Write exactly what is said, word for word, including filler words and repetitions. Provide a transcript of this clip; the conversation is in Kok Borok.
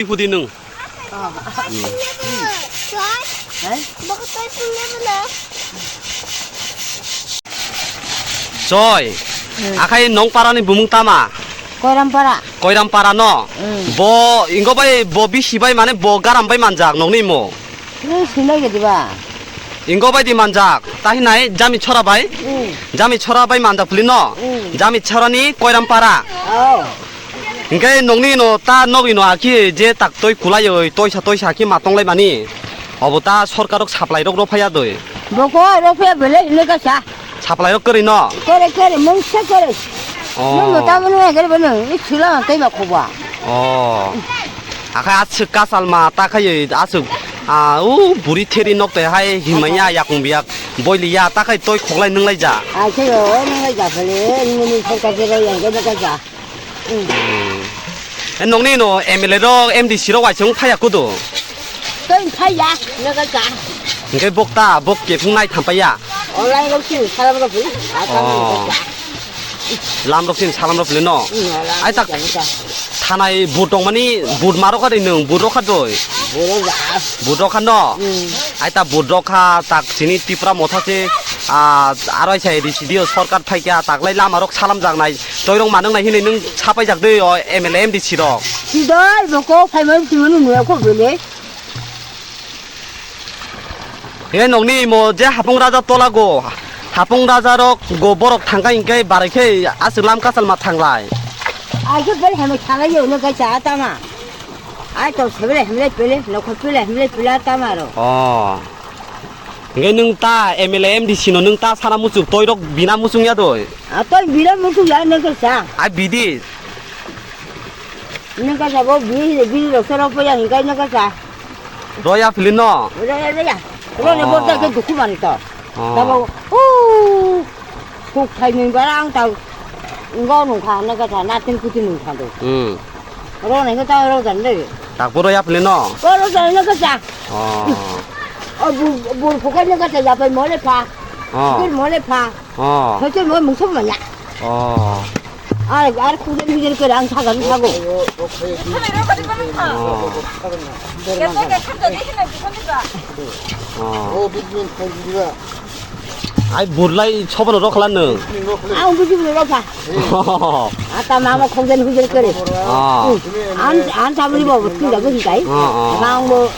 Hudi nwng. Choi. Hmm. Akhai nong parani bumung tama? Koiram para. Koiram para no? Hmm. Bo ingo bai bo bisi bai mane bo garam bai manjak nongni mo? Nwng sinai gedi ba? Ingo bai di manjak. Tahi nai jami chora bai? Hmm. Jami chora bai manjak puli no? Hmm. Jami chorani koiram para. Oh. Hingke nongni no ta nogni no aki je tak toi kulai oi toisa toisa ki matong lai mani. Obo ta sorkar rok supply rok rok phaya doi. Boko rok phaya bele hino ka sa. Supply rok kwrwi no? Kwrwi, kwrwi, mungsa kwrwi. Oh. Nung no tamo nung agari bono, i chula tei ma khoba. Oh. Akhai aswk kasalma ta khai aswk, ah, u buri theri nok te hai himaya yakung biyak boili ya ta khai toi khoklai nung lai ja. Ai se yo, nung lai ja phale, nung ni sorkar je ro yang ke ka ja. Hmm. E nongni no M L A rok M D C rok waisung phaya kudu. Tei phaya, nega ka. Hingke bok ta, bok kefung nai thampaya. Online rok sini salam rok bui. Oh. Lam rok sini salam rok bui no. Hmm, lam rok sini. Ai tak thanai but tong mani but marok kha de nung but rok kha doi. But rok kha no. Hmm. Ai ta but rok kha tak sini Tipra motha se, ah, aroi sai D C D o sorkar phai kha tak lai lama rok salam jak nai. Toirong manung nai hinui nung sapai jak dei o M L A M D C rok. Sidoi boko phaimani simani nuya ko bele. He nokni imo je hapung raja tola go. Hapung raja rok go borok thangka hingke barai khe aswk lam kasal ma thanglai. Aike bel hemai thanglai yo no kaisa tama. Ai to sebele hemle pele nokho pele hemle pele tama ro. Oh. Hingke nung ta M L A M D C no nung ta sana muchuk toirok bina muchung ya doi. A toi bina muchung ya nung kaisa. Ai bidi. Nung kaisa bo bini bini rok sero poya hingkai nung kaisa. Roya philin no. Roya roya. Rone bo ta ke dukhu mani to. Oh. Tabo. Uh. Kuk thai nung bara ang ta. Ngo nung kha nung kaisa natin kutin nung kha do. Hmm. Rone ke ta ro jan de. Tak bo roya philin no. Ko ro jan nung kaisa. Oh. O bu bu phukai nung kaisa ya pai mole pha. Oh. Kir mole pha. Oh. Hoito mo mungsok manya. Oh. Ar, ar kujen hujen kere ang sagan sago. Oh. Oh. Ai burlai sobono rokhala nung. Ang buji buji rokha. Ata mama kujen hujen kere. Oh. An, an sabri bo tu jago hikai. Oh, oh. Ang bo